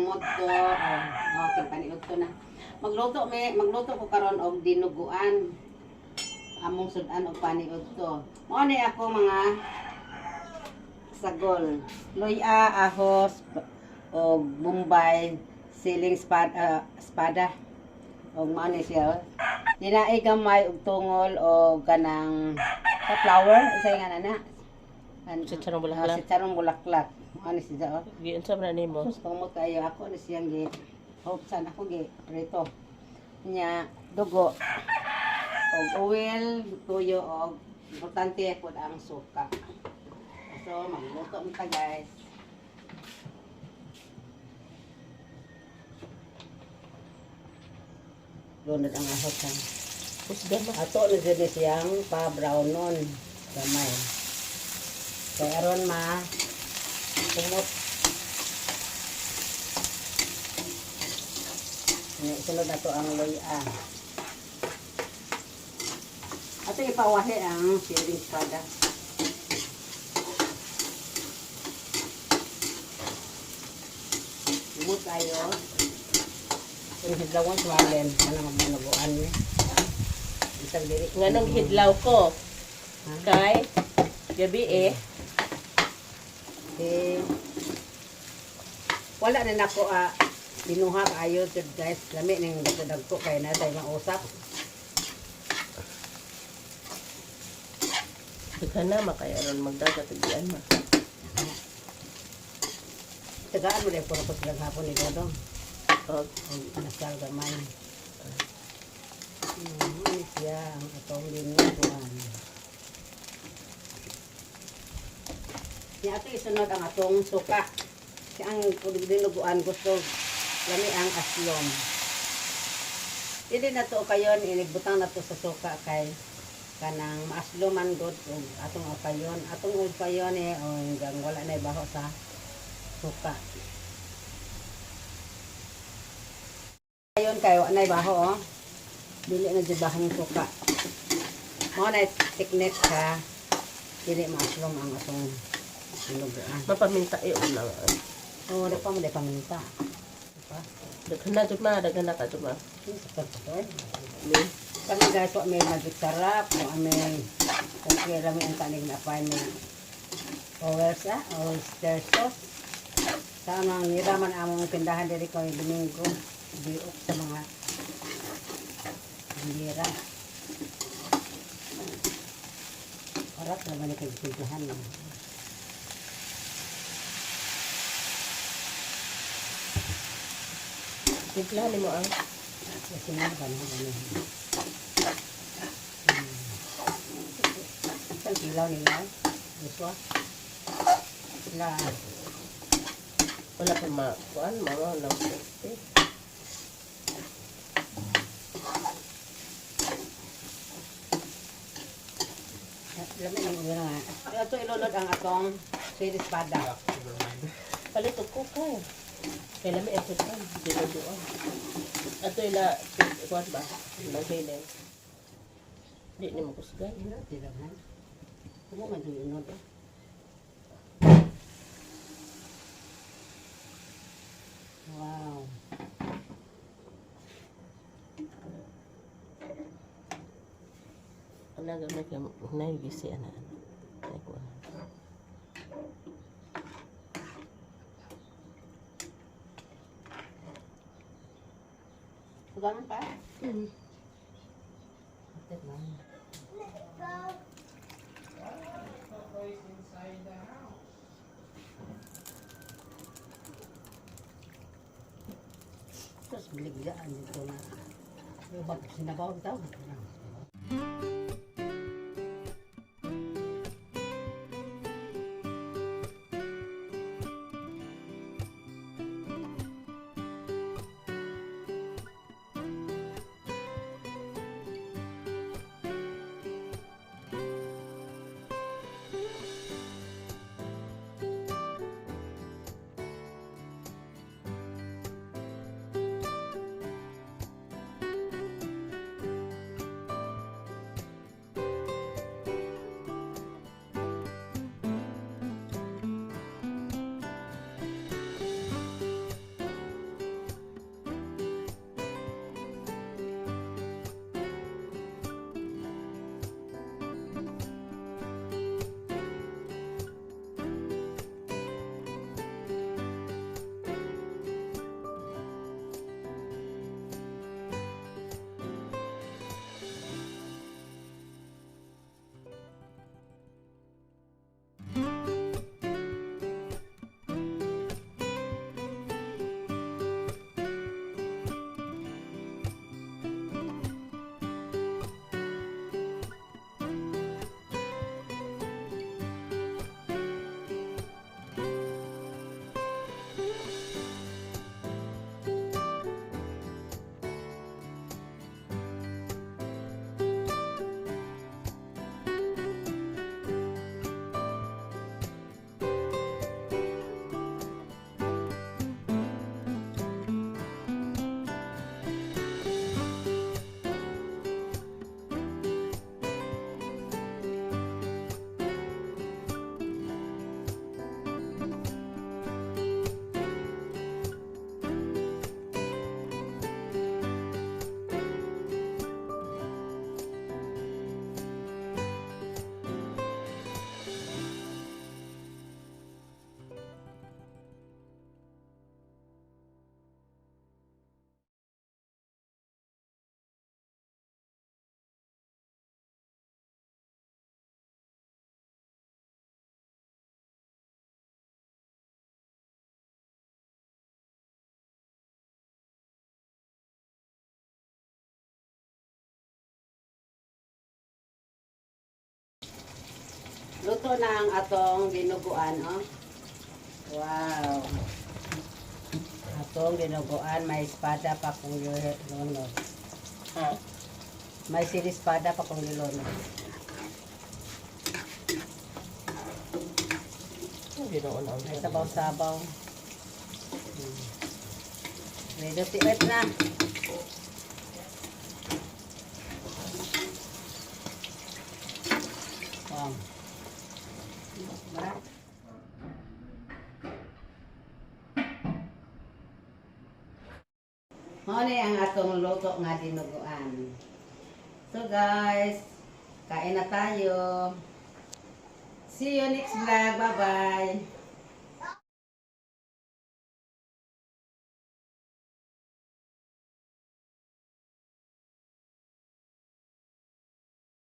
motto. Oh, oh paniudto na. Magluto ko karon og dinuguan. Among sudan og paniudto. Mao ni ako mga sagol. Luya, ahos, og Bombay, siling espada, espada. Og mao ni siya, oh. Dinaay gamay og tungol og kanang sa flower, unsay nga na? Sitsarong bulaklak. Oh, sitsarong bulaklak. Mao ni siya, oh. Giunsa man na nimo? Sus, kamot kayo ako ni siyang gi hope san ako gi prito. Nya dugo og oil, tuyo og importante pud ang suka. So magluto mi ta, guys. Lunod ang ahot ha. Kusgan ba? Ato na jud ni siyang pa-brown nun. Gamay. Kay aron ma kumot. Nya, isunod na to ang luya. Ato ipawahi ang siling espada. Kumot tayo. Kung hidlawon swalen, ano magmanuguan ni. Isang diri. Nganong hidlaw ko? Ha? Kay gabi eh. Eh, wala na nako binuha kaayo jud, guys. Lami ning dagko kay na tayo mausap. Daghan na makay aron magdagat og dian ma. Tagaan mo dahil puro ko silang hapon ni Dodong. Og Og nasal gamay. Ano siya ang atong dinuguan. Niya ato isunod ang atong suka. Siya ang dinuguan gusto lami ang aslom. Dili na to kayon inigbutang na to sa suka kay kanang maaslo man gud og atong upayon. Atong upayon eh o hanggang wala na ibaho sa suka. Ayon kay wa na ibaho, oh. Dili na jud bahang suka. Mao na technique sa dili maaslom ang atong dinuguan. Mapaminta eh una. Oh, di pa mo di paminta. Diba? Daghan na jud ma, daghan na ka jud ma. Sakto to eh. Ni Kami, guys, wa may magic sarap, wa may okay rami ang kanig na pa may oyster, oyster sauce. Sa amang niraman among tindahan diri ko Domingo, diok sa mga bandera. Orat naman ni kay tindahan. Timpla nimo ang Kasi nga ba na ganun. Isang kilaw nila. Gusto? Sila. Wala pa ma kuan mama lang peste. Lamig ang ulo nga. Ito ilunod ang atong sili espada. Palit og kukay. Kay lami ang sudan, dinuguan. Ato ila kuan ba? Naghiling. Di nimo kusgan. Ilunod sila man. Ano man yung ilunod eh? Wow. Ana gamay kay nay gisi ana. Ay kuan. Suganan pa? Atit lang. Tapos biliglaan dito na. Yung bag sinabaw daw. Luto na ang atong dinuguan, oh. Wow. Atong dinuguan, may espada pa kung gilunod. Ha? May sili espada pa kung gilunod. Ang ginoo na. May sabaw-sabaw. Ready to eat na. Wow. Mara. Mao ni ang atong luto nga dinuguan. So guys, kain na tayo. See you next vlog. Bye-bye.